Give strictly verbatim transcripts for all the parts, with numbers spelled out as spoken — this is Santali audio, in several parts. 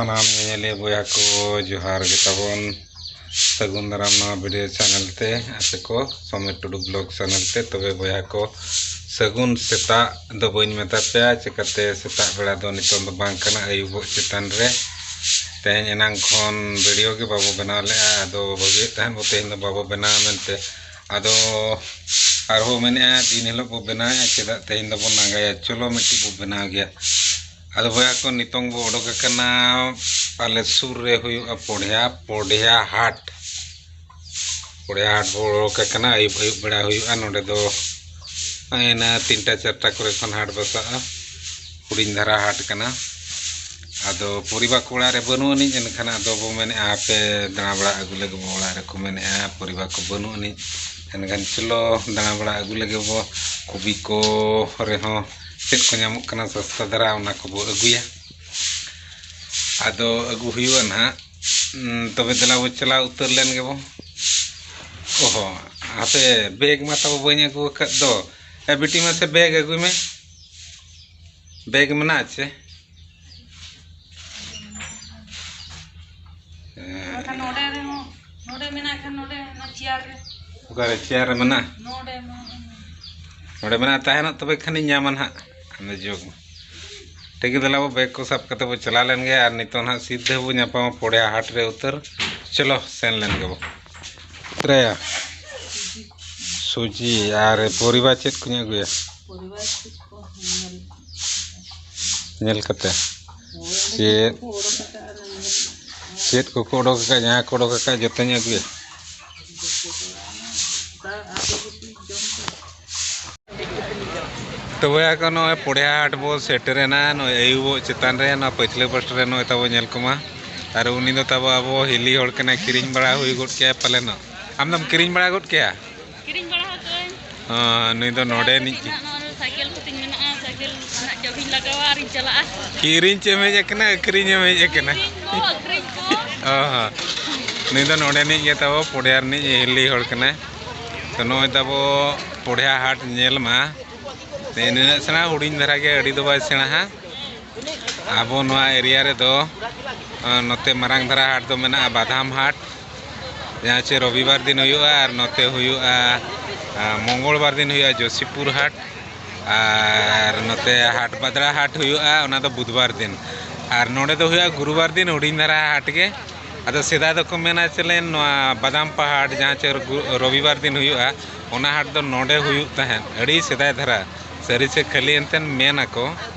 ᱥᱟᱱᱟᱢ ᱧᱮᱧᱮᱞᱤᱭᱟᱹ ᱵᱚᱭᱦᱟ ᱠᱚ ᱡᱚᱦᱟᱨ ᱜᱮ ᱛᱟᱵᱚᱱ᱾ ᱥᱟᱹᱜᱩᱱ ᱫᱟᱨᱟᱢ ᱱᱚᱣᱟ ᱵᱷᱤᱰᱤᱭᱳ ᱪᱮᱱᱮᱞ ᱛᱮ, ᱟᱯᱮ ᱠᱚ ᱥᱚᱢᱤᱨ ᱴᱩᱰᱩ ᱵᱞᱚᱜ ᱪᱮᱱᱮᱞ ᱛᱮ᱾ ᱛᱚᱵᱮ ᱵᱚᱭᱦᱟ ᱠᱚ, ᱥᱟᱹᱜᱩᱱ ᱥᱮᱛᱟᱜ ᱫᱚ ᱵᱟᱹᱧ ᱢᱮᱛᱟ ᱯᱮᱭᱟ, ᱪᱤᱠᱟᱹᱛᱮ ᱥᱮᱛᱟᱜ ᱵᱮᱲᱟ ᱫᱚ ᱱᱤᱛᱚᱝ ᱫᱚ ᱵᱟᱝ ᱠᱟᱱᱟ, ᱟᱹᱭᱩᱵᱚᱜ ᱪᱮᱛᱟᱱ ᱨᱮ᱾ ᱛᱮᱦᱮᱧ ᱮᱱᱟᱝ ᱠᱷᱚᱱ ᱵᱷᱤᱰᱤᱭᱳ ᱜᱮ ᱵᱟᱵᱚ ᱵᱮᱱᱟᱣ ᱞᱮᱫᱼᱟ, ᱟᱫᱚ ᱵᱷᱟᱹᱵᱤᱭᱮᱫ ᱛᱟᱦᱮᱱ ᱵᱚ ᱛᱮᱦᱮᱧ ᱫᱚ ᱵᱟᱵᱚ ᱵᱮᱱᱟᱣᱟ ᱢᱮᱱᱛᱮ᱾ ᱟᱫᱚ ᱟᱨᱦᱚᱸ ᱢᱮᱱᱮᱫᱼᱟ, ᱫᱤᱱ ᱦᱤᱞᱳᱜ ᱵᱚ ᱵᱮᱱᱟᱣᱮᱫᱼᱟ, ᱪᱮᱫᱟᱜ ᱛᱮᱦᱮᱧ ᱫᱚᱵᱚᱱ ᱟᱸᱜᱟᱭᱟ? ᱪᱚᱞᱚ, ᱢᱤᱫᱴᱤᱡ ᱵᱚ ᱵᱮᱱᱟᱣ ᱜᱮᱭᱟ᱾ ᱟᱫᱚ ᱵᱚᱭᱦᱟ ᱠᱚ, ᱱᱤᱛᱚᱝ ᱵᱚ ᱚᱰᱚᱠ ᱟᱠᱟᱱᱟ ᱟᱞᱮ ᱥᱩᱨ ᱨᱮ ᱦᱩᱭᱩᱜᱼᱟ ᱯᱚᱰᱷᱭᱟ, ᱯᱚᱰᱷᱭᱟ ᱦᱟᱴ᱾ ᱯᱚᱰᱷᱭᱟ ᱦᱟᱴ ᱵᱚ ᱚᱰᱚᱠ ᱟᱠᱟᱱᱟ, ᱟᱹᱭᱩᱵ ᱟᱹᱭᱩᱵ ᱵᱮᱲᱟ ᱦᱩᱭᱩᱜᱼᱟ᱾ ᱱᱚᱰᱮ ᱫᱚ ᱤᱱᱟᱹ ᱛᱤᱱᱴᱟ ᱪᱟᱨᱴᱟ ᱠᱚᱨᱮ ᱠᱷᱚᱱ ᱦᱟᱴ ᱵᱟᱥᱟᱜᱼᱟ᱾ ᱦᱩᱰᱤᱧ ᱫᱷᱟᱨᱟ ᱦᱟᱴ ᱠᱟᱱᱟ᱾ ᱟᱫᱚ ᱯᱚᱨᱤᱵᱟ ᱠᱚ ᱚᱲᱟᱜ ᱨᱮ ᱵᱟᱹᱱᱩᱜ ᱟᱹᱱᱤᱡ, ᱮᱱᱠᱷᱟᱱ ᱟᱫᱚ ᱵᱚ ᱢᱮᱱᱮᱫᱼᱟ, ᱦᱟᱯᱮ ᱫᱟᱬᱟ ᱵᱟᱲᱟ ᱟᱹᱜᱩ ᱞᱮᱜᱮ ᱵᱚ, ᱚᱲᱟᱜ ᱨᱮᱠᱚ ᱢᱮᱱᱮᱫᱼᱟ ᱯᱚᱨᱤᱵᱟ ᱠᱚ ᱵᱟᱹᱱᱩᱜ ᱟᱹᱱᱤᱡ᱾ ᱮᱱᱠᱷᱟᱱ ᱪᱚᱞᱚ ᱫᱟᱬᱟ ᱵᱟᱲᱟ ᱟᱹᱜᱩ ᱞᱮᱜᱮ ᱵᱚ, ᱠᱚᱵᱤ ᱠᱚ ᱨᱮᱦᱚᱸ ᱪᱮᱫ ᱠᱚ ᱧᱟᱢᱚᱜ ᱠᱟᱱᱟ ᱥᱚᱥᱛᱟ ᱫᱷᱟᱨᱟ, ᱚᱱᱟ ᱠᱚᱵᱚ ᱟᱹᱜᱩᱭᱟ᱾ ᱟᱫᱚ ᱟᱹᱜᱩ ᱦᱩᱭᱩᱜᱼᱟ ᱱᱟᱦᱟᱜ᱾ ᱩᱸ, ᱛᱚᱵᱮ ᱫᱮᱞᱟ ᱵᱚ ᱪᱟᱞᱟᱣ ᱩᱛᱟᱹᱨ ᱞᱮᱱ ᱜᱮᱵᱚ᱾ ᱚᱦᱚ, ᱦᱟᱯᱮ, ᱵᱮᱜᱽ ᱢᱟ ᱛᱟᱵᱚ ᱵᱟᱹᱧ ᱟᱹᱜᱩ ᱟᱠᱟᱫ ᱫᱚ᱾ ᱮ ᱵᱤᱴᱤ, ᱢᱟᱥᱮ ᱵᱮᱜᱽ ᱟᱹᱜᱩᱭ ᱢᱮ᱾ ᱵᱮᱜᱽ ᱢᱮᱱᱟᱜᱼᱟ ᱪᱮ? ᱵᱟᱠᱷᱟᱱ ᱱᱚᱰᱮ ᱨᱮᱦᱚᱸ, ᱱᱚᱰᱮ ᱢᱮᱱᱟᱜ ᱠᱷᱟᱱ ᱱᱚᱰᱮ ᱚᱱᱟ ᱪᱮᱭᱟᱨ ᱨᱮ᱾ ᱚᱠᱟᱨᱮ ᱪᱮᱭᱟᱨ ᱨᱮ ᱢᱮᱱᱟᱜᱼᱟ? ᱱᱚᱰᱮ, ᱱᱚᱰᱮ᱾ ᱱᱚᱰᱮ ᱢᱮᱱᱟᱜᱼᱟ, ᱛᱟᱦᱮᱱᱚᱜ ᱛᱚᱵᱮ ᱠᱷᱟᱱᱤᱧ ᱧᱟᱢᱟ ᱱᱟᱦᱟᱜ᱾ ᱟᱢᱫᱚ ᱡᱳᱜᱽ ᱢᱮ᱾ ᱴᱷᱤᱠ ᱜᱮᱭᱟ, ᱫᱮᱞᱟ ᱵᱚ, ᱵᱮᱜᱽ ᱠᱚ ᱥᱟᱵ ᱠᱟᱛᱮ ᱵᱚ ᱪᱟᱞᱟᱣ ᱞᱮᱱ ᱜᱮ ᱟᱨ ᱱᱤᱛᱚᱝ ᱱᱟᱦᱟᱜ ᱥᱤᱫᱷᱟᱹ ᱵᱚ ᱧᱟᱯᱟᱢᱟ ᱯᱚᱲᱭᱟ ᱦᱟᱴ ᱨᱮ ᱩᱛᱟᱹᱨ᱾ ᱪᱚᱞᱚ, ᱥᱮᱱ ᱞᱮᱱ ᱜᱮᱵᱚ᱾ ᱛᱨᱮᱭᱟ, ᱥᱩᱡᱤ ᱟᱨ ᱯᱚᱨᱤᱵᱟ ᱪᱮᱫ ᱠᱚᱧ ᱟᱹᱜᱩᱭᱟ? ᱯᱚᱨᱤᱵᱟ ᱪᱮᱫ ᱠᱚ ᱧᱮᱞ ᱧᱮᱞ ᱠᱟᱛᱮ᱾ ᱦᱳᱭ, ᱚᱸᱰᱮ ᱪᱮᱫ ᱪᱮᱫ ᱠᱚᱠᱚ ᱚᱰᱚᱠ ᱟᱠᱟᱫᱼᱟ, ᱚᱱᱟ ᱧᱮᱞ᱾ ᱪᱮᱫ ᱠᱚᱠᱚ ᱚᱰᱚᱠ ᱟᱠᱟᱫ, ᱡᱟᱦᱟᱸ ᱠᱚ ᱚᱰᱚᱠ ᱟᱠᱟᱫ, ᱡᱚᱛᱚᱧ ᱟᱹᱜᱩᱭᱟ᱾ ᱚᱠᱟ ᱟᱯᱮ ᱜᱮᱯᱮ ᱡᱚᱢ ᱠᱮᱫ? ᱛᱚᱵᱮ ᱟᱠᱚ ᱱᱚᱜᱼᱚᱭ ᱯᱚᱲᱭᱟ ᱦᱟᱴ ᱵᱚ ᱥᱮᱴᱮᱨᱮᱱᱟ᱾ ᱱᱚᱜᱼᱚᱭ ᱟᱹᱭᱩᱵᱚᱜ ᱪᱮᱛᱟᱱ ᱨᱮ ᱱᱚᱣᱟ ᱯᱟᱹᱪᱷᱞᱟᱹ ᱯᱟᱥᱴᱟ ᱨᱮ ᱱᱚᱜᱼᱚᱭ ᱛᱟᱵᱚ ᱧᱮᱞ ᱠᱚᱢᱟ᱾ ᱟᱨ ᱩᱱᱤ ᱫᱚ ᱛᱟᱵᱚ ᱟᱵᱚ ᱦᱤᱞᱤ ᱦᱚᱲ ᱠᱟᱱᱟᱭ, ᱠᱤᱨᱤᱧ ᱵᱟᱲᱟ ᱦᱩᱭ ᱜᱚᱫ ᱠᱮᱭᱟ ᱯᱟᱞᱮᱱᱚᱜ᱾ ᱟᱢ ᱫᱚᱢ ᱠᱤᱨᱤᱧ ᱵᱟᱲᱟ ᱜᱚᱫ ᱠᱮᱭᱟ? ᱠᱤᱨᱤᱧ ᱵᱟᱲᱟ ᱟᱠᱟᱫᱟᱹᱧ᱾ ᱦᱚᱸ, ᱱᱩᱭ ᱫᱚ ᱱᱚᱰᱮ ᱱᱤᱡ ᱜᱮ᱾ ᱱᱚᱜᱼᱚᱭ ᱥᱟᱭᱠᱮᱞ ᱠᱚᱛᱤᱧ ᱢᱮᱱᱟᱜᱼᱟ, ᱥᱟᱭᱠᱮᱞ ᱨᱮᱱᱟᱜ ᱪᱟᱹᱵᱤᱧ ᱞᱟᱜᱟᱣᱟ ᱟᱨᱤᱧ ᱪᱟᱞᱟᱜᱼᱟ᱾ ᱠᱤᱨᱤᱧ ᱪᱮᱫ ᱮᱢ ᱦᱮᱡ ᱟᱠᱟᱱᱟ, ᱟᱹᱠᱷᱨᱤᱧ ᱮᱢ ᱦᱮᱡ ᱟᱠᱟᱱᱟ? ᱠᱤᱨᱤᱧ ᱠᱚ, ᱟᱹᱠᱷᱨᱤᱧ ᱠᱚ᱾ ᱚ ᱦᱚᱸ, ᱱᱩᱭ ᱫᱚ ᱱᱚᱰᱮ ᱱᱤᱡ ᱜᱮ ᱛᱟᱵᱚ, ᱯᱚᱲᱭᱟ ᱨᱤᱱᱤᱡ ᱦᱤᱞᱤ ᱦᱚᱲ ᱠᱟᱱᱟᱭ᱾ ᱛᱚ ᱱᱚᱜᱼᱚᱭ ᱛᱟᱵᱚ ᱯᱚᱲᱭᱟ ᱦᱟᱴ ᱧᱮᱞ ᱢᱟ᱾ ᱱᱤᱱᱟᱹᱜ ᱥᱮᱬᱟ, ᱦᱩᱰᱤᱧ ᱫᱷᱟᱨᱟ ᱜᱮ, ᱟᱹᱰᱤ ᱫᱚ ᱵᱟᱭ ᱥᱮᱬᱟ ᱦᱟᱸᱜ᱾ ᱟᱵᱚ ᱱᱚᱣᱟ ᱮᱨᱤᱭᱟ ᱨᱮᱫᱚ, ᱟᱸ, ᱱᱚᱛᱮ ᱢᱟᱨᱟᱝ ᱫᱷᱟᱨᱟ ᱦᱟᱴ ᱫᱚ ᱢᱮᱱᱟᱜᱼᱟ ᱵᱟᱫᱟᱢ ᱦᱟᱴ, ᱡᱟᱦᱟᱸ ᱪᱮ ᱨᱚᱵᱤᱵᱟᱨ ᱫᱤᱱ ᱦᱩᱭᱩᱜᱼᱟ, ᱟᱨ ᱱᱚᱛᱮ ᱦᱩᱭᱩᱜᱼᱟ, ᱟᱸ, ᱢᱚᱝᱜᱚᱞᱵᱟᱨ ᱫᱤᱱ ᱦᱩᱭᱩᱜᱼᱟ ᱡᱳᱥᱤᱯᱩᱨ ᱦᱟᱴ, ᱟᱨ ᱱᱚᱛᱮ ᱦᱟᱴ ᱵᱟᱫᱽᱲᱟ ᱦᱟᱴ ᱦᱩᱭᱩᱜᱼᱟ, ᱚᱱᱟ ᱫᱚ ᱵᱩᱫᱷᱵᱟᱨ ᱫᱤᱱ, ᱟᱨ ᱱᱚᱰᱮ ᱫᱚ ᱦᱩᱭᱩᱜᱼᱟ ᱜᱩᱨᱩᱵᱟᱨ ᱫᱤᱱ ᱦᱩᱰᱤᱧ ᱫᱷᱟᱨᱟ ᱦᱟᱴ ᱜᱮ᱾ ᱟᱫᱚ ᱥᱮᱫᱟᱭ ᱫᱚᱠᱚ ᱢᱮᱱᱟ ᱪᱮᱞᱮ ᱱᱚᱣᱟ ᱵᱟᱫᱟᱢ ᱯᱟᱦᱟᱴ ᱡᱟᱦᱟᱸ ᱪᱮ ᱨᱚᱵᱤᱵᱟᱨ ᱫᱤᱱ ᱦᱩᱭᱩᱜᱼᱟ, ᱚᱱᱟ ᱦᱟᱴ ᱫᱚ ᱱᱚᱰᱮ ᱦᱩᱭᱩᱜ ᱛᱟᱦᱮᱸᱫ, ᱟᱹᱰᱤ ᱥᱮᱫᱟᱭ ᱫᱷᱟᱨᱟ᱾ ᱥᱟᱹᱨᱤ ᱥᱮ ᱠᱷᱟᱹᱞᱤ ᱮᱱᱛᱮᱫ ᱢᱮᱱ ᱟᱠᱚ,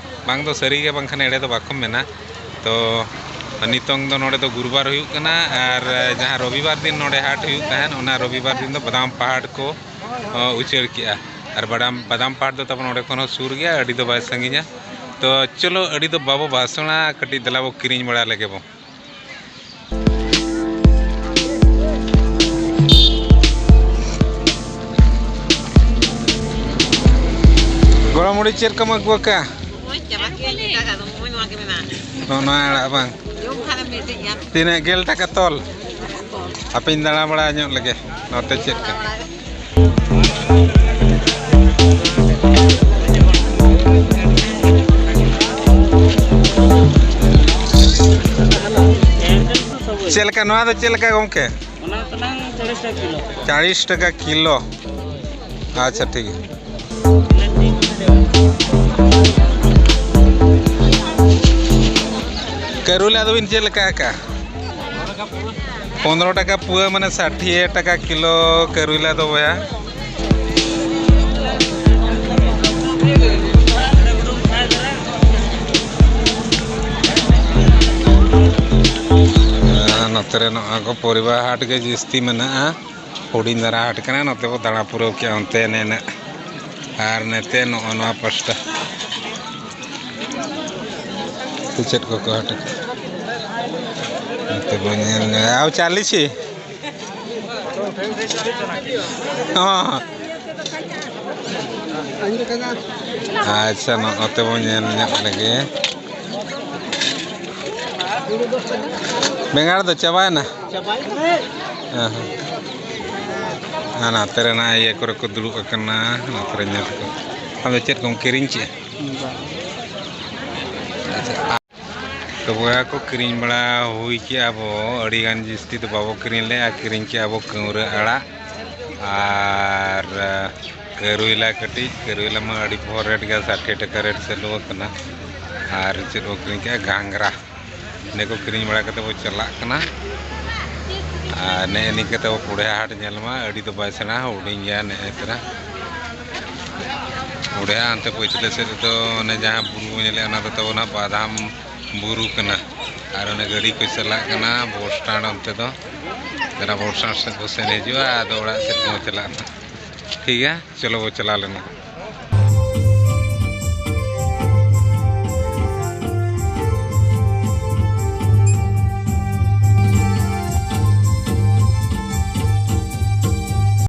ᱵᱟᱝ ᱫᱚ ᱥᱟᱹᱨᱤ ᱜᱮ ᱵᱟᱝᱠᱷᱟᱱ ᱮᱲᱮ ᱫᱚ ᱵᱟᱠᱚ ᱢᱮᱱᱟ᱾ ᱛᱚ ᱱᱤᱛᱚᱝ ᱫᱚ ᱱᱚᱰᱮ ᱫᱚ ᱜᱩᱨᱩᱵᱟᱨ ᱦᱩᱭᱩᱜ ᱠᱟᱱᱟ, ᱟᱨ ᱡᱟᱦᱟᱸ ᱨᱚᱵᱤᱵᱟᱨ ᱫᱤᱱ ᱱᱚᱰᱮ ᱦᱟᱴ ᱦᱩᱭᱩᱜ ᱛᱟᱦᱮᱸᱫ, ᱚᱱᱟ ᱨᱚᱵᱤᱵᱟᱨ ᱫᱤᱱ ᱫᱚ ᱵᱟᱫᱟᱢ ᱯᱟᱦᱟᱴ ᱠᱚ, ᱚ, ᱩᱪᱟᱹᱲ ᱠᱮᱜᱼᱟ, ᱟᱨ ᱵᱟᱫᱟᱢ, ᱵᱟᱫᱟᱢ ᱯᱟᱦᱟᱴ ᱫᱚ ᱛᱟᱵᱚᱱ ᱚᱸᱰᱮ ᱠᱷᱚᱱ ᱦᱚᱸ ᱥᱩᱨ ᱜᱮᱭᱟ, ᱟᱹᱰᱤ ᱫᱚ ᱵᱟᱭ ᱥᱟᱺᱜᱤᱧᱟ᱾ ᱛᱚ ᱪᱚᱞᱚ, ᱟᱹᱰᱤ ᱫᱚ ᱵᱟᱵᱚ ᱵᱷᱟᱥᱚᱬᱟ, ᱠᱟᱹᱴᱤᱡ ᱫᱮᱞᱟ ᱵᱚ ᱠᱤᱨᱤᱧ ᱵᱟᱲᱟ ᱞᱮᱜᱮ ᱵᱚ᱾ ᱜᱚᱲᱚᱢ ᱵᱩᱰᱷᱤ, ᱪᱮᱫ ᱠᱚᱢ ᱟᱹᱜᱩ ᱟᱠᱟᱫᱼᱟ? ᱱᱚᱜᱼᱚᱭ ᱪᱟᱵᱟ ᱠᱮᱫ ᱟᱹᱧ ᱮᱴᱟᱜᱟᱜ ᱫᱚ, ᱱᱚᱜᱼᱚᱭ ᱱᱚᱣᱟ ᱜᱮ ᱢᱮᱱᱟᱜᱼᱟ᱾ ᱱᱚᱜᱼᱚ ᱱᱚᱣᱟ ᱟᱲᱟᱜ ᱵᱟᱝ? ᱡᱚᱢ ᱠᱷᱟᱱᱮᱢ ᱢᱤᱫᱴᱮᱡ ᱜᱟᱱ᱾ ᱛᱤᱱᱟᱹᱜ, ᱜᱮᱞ ᱴᱟᱠᱟ ᱛᱚᱞ? ᱦᱟᱯᱮᱧ ᱫᱟᱬᱟ ᱵᱟᱲᱟ ᱧᱚᱜ ᱞᱮᱜᱮ ᱱᱚᱛᱮ ᱪᱮᱫ ᱠᱟ᱾ ᱪᱮᱫ ᱞᱮᱠᱟ ᱱᱚᱣᱟ ᱫᱚ, ᱪᱮᱫ ᱞᱮᱠᱟ ᱜᱚᱢᱠᱮ? ᱚᱱᱟ ᱛᱟᱞᱟᱝ ᱪᱚᱞᱞᱤᱥ ᱴᱟᱠᱟ ᱠᱤᱞᱳ᱾ ᱪᱚᱞᱞᱤᱥ ᱴᱟᱠᱟ ᱠᱤᱞᱳ᱾ ᱟᱪᱪᱷᱟ, ᱴᱷᱤᱠ ᱜᱮᱭᱟ᱾ ᱠᱟᱹᱨᱩᱞᱟ ᱫᱚᱵᱤᱱ ᱪᱮᱫ ᱞᱮᱠᱟ ᱟᱠᱟᱜᱼᱟ? ᱯᱚᱱᱨᱚ ᱴᱟᱠᱟ ᱯᱩᱣᱟᱹ, ᱢᱟᱱᱮ ᱥᱟᱴᱷᱤᱭᱮ ᱴᱟᱠᱟ ᱠᱤᱞᱳ ᱠᱟᱹᱨᱩᱞᱟ ᱫᱚ ᱵᱚᱭᱟ᱾ ᱟᱨ ᱱᱚᱛᱮ ᱨᱮ ᱱᱚᱣᱟ ᱠᱚ ᱯᱚᱨᱤᱵᱟ ᱦᱟᱴ ᱜᱮ ᱡᱟᱹᱥᱛᱤ ᱢᱮᱱᱟᱜᱼᱟ᱾ ᱦᱩᱰᱤᱧ ᱫᱷᱟᱨᱟ ᱦᱟᱴ ᱠᱟᱱᱟ, ᱱᱚᱛᱮ ᱵᱚ ᱫᱟᱬᱟ ᱯᱩᱨᱟᱹᱣ ᱠᱮᱜᱼᱟ, ᱚᱱᱛᱮ ᱮᱱᱮ ᱮᱱᱮ᱾ ᱟᱨ ᱱᱚᱛᱮ ᱱᱚᱜᱼᱚ ᱱᱚᱣᱟ ᱯᱟᱥᱴᱟ᱾ ᱛᱚ ᱪᱮᱫ ᱠᱚᱠᱚ ᱦᱟᱴ ᱠᱟᱱᱟ? ᱱᱚᱛᱮ ᱵᱚ ᱧᱮᱞ ᱧᱚᱜᱟ᱾ ᱟᱣ ᱪᱟᱞᱤᱥᱤ? ᱦᱚᱸ᱾ ᱟᱪᱪᱷᱟ, ᱱᱚᱜᱼᱚ ᱱᱚᱛᱮ ᱵᱚ ᱧᱮᱞ ᱧᱚᱜ ᱞᱮᱜᱮ᱾ ᱵᱮᱸᱜᱟᱲ ᱫᱚ ᱪᱟᱵᱟᱭᱮᱱᱟ? ᱦᱮᱸ, ᱦᱮᱸ᱾ ᱟᱨ ᱱᱚᱛᱮ ᱨᱮᱱᱟᱜ ᱤᱭᱟᱹ ᱠᱚᱨᱮ ᱠᱚ ᱫᱩᱲᱩᱵ ᱟᱠᱟᱱᱟ, ᱱᱚᱛᱮ ᱨᱮ ᱧᱮᱞ ᱠᱚ᱾ ᱟᱢ ᱫᱚ ᱪᱮᱫ ᱠᱚᱢ ᱠᱤᱨᱤᱧ ᱠᱮᱜᱼᱟ? ᱵᱟᱝ᱾ ᱟᱪᱪᱷᱟ᱾ ᱛᱚ ᱵᱚᱭᱦᱟ ᱠᱚ, ᱠᱤᱨᱤᱧ ᱵᱟᱲᱟ ᱦᱩᱭ ᱠᱮᱜᱼᱟ ᱵᱚ, ᱟᱹᱰᱤ ᱜᱟᱱ ᱡᱟᱹᱥᱛᱤ ᱫᱚ ᱵᱟᱵᱚ ᱠᱤᱨᱤᱧ ᱞᱮᱜᱼᱟ᱾ ᱠᱤᱨᱤᱧ ᱠᱮᱜᱼᱟ ᱵᱚ ᱠᱟᱹᱣᱨᱟᱹ ᱟᱲᱟᱜ ᱟᱨ, ᱟᱸ, ᱠᱟᱹᱨᱩᱭᱞᱟ ᱠᱟᱹᱴᱤᱡ, ᱠᱟᱹᱨᱩᱭᱞᱟ ᱢᱟ ᱟᱹᱰᱤ ᱯᱚᱦᱚᱨ ᱨᱮᱴ ᱜᱮᱭᱟ, ᱥᱟᱴᱷᱮ ᱴᱟᱠᱟ ᱨᱮᱴ ᱪᱟᱹᱞᱩ ᱟᱠᱟᱱᱟ᱾ ᱟᱨ ᱪᱮᱫ ᱵᱚ ᱠᱤᱨᱤᱧ ᱠᱮᱜᱼᱟ, ᱜᱷᱟᱸᱜᱽᱨᱟ᱾ ᱤᱱᱟᱹ ᱠᱚ ᱠᱤᱨᱤᱧ ᱵᱟᱲᱟ ᱠᱟᱛᱮ ᱵᱚ ᱪᱟᱞᱟᱜ ᱠᱟᱱᱟ᱾ ᱟᱨ ᱱᱮᱜᱼᱮ ᱱᱤᱝᱠᱟᱹ ᱛᱮ ᱵᱚ ᱯᱩᱲᱮ ᱦᱟᱴ ᱧᱮᱞ ᱢᱟ, ᱟᱹᱰᱤ ᱫᱚ ᱵᱟᱭ ᱥᱮᱬᱟ, ᱦᱩᱰᱤᱧ ᱜᱮᱭᱟ ᱱᱮᱜᱼᱮ ᱛᱟᱨᱟ᱾ ᱯᱩᱲᱮ ᱦᱟᱱᱛᱮ ᱯᱟᱹᱪᱷᱞᱟᱹ ᱥᱮᱫ ᱨᱮᱫᱚ ᱚᱱᱮ ᱡᱟᱦᱟᱸ ᱵᱩᱨᱩ ᱵᱚ ᱧᱮᱞᱮᱫᱼᱟ, ᱚᱱᱟ ᱫᱚ ᱛᱟᱵᱚᱱ ᱦᱟᱸᱜ ᱵᱟᱫᱟᱢ ᱵᱩᱨᱩ ᱠᱟᱱᱟ᱾ ᱟᱨ ᱚᱱᱮ ᱜᱟᱹᱰᱤ ᱠᱚ ᱪᱟᱞᱟᱜ ᱠᱟᱱᱟ ᱵᱚᱥ ᱥᱴᱮᱱᱰ ᱚᱱᱛᱮ ᱫᱚ᱾ ᱫᱮᱞᱟ ᱵᱚᱥ ᱥᱴᱮᱱᱰ ᱥᱮᱫ ᱵᱚ ᱥᱮᱱ ᱦᱤᱡᱩᱜᱼᱟ, ᱟᱫᱚ ᱚᱲᱟᱜ ᱥᱮᱫ ᱵᱚ ᱪᱟᱞᱟᱜᱼᱟ᱾ ᱴᱷᱤᱠ ᱜᱮᱭᱟ, ᱪᱚᱞᱚ ᱵᱚ ᱪᱟᱞᱟᱣ ᱞᱮᱱᱟ᱾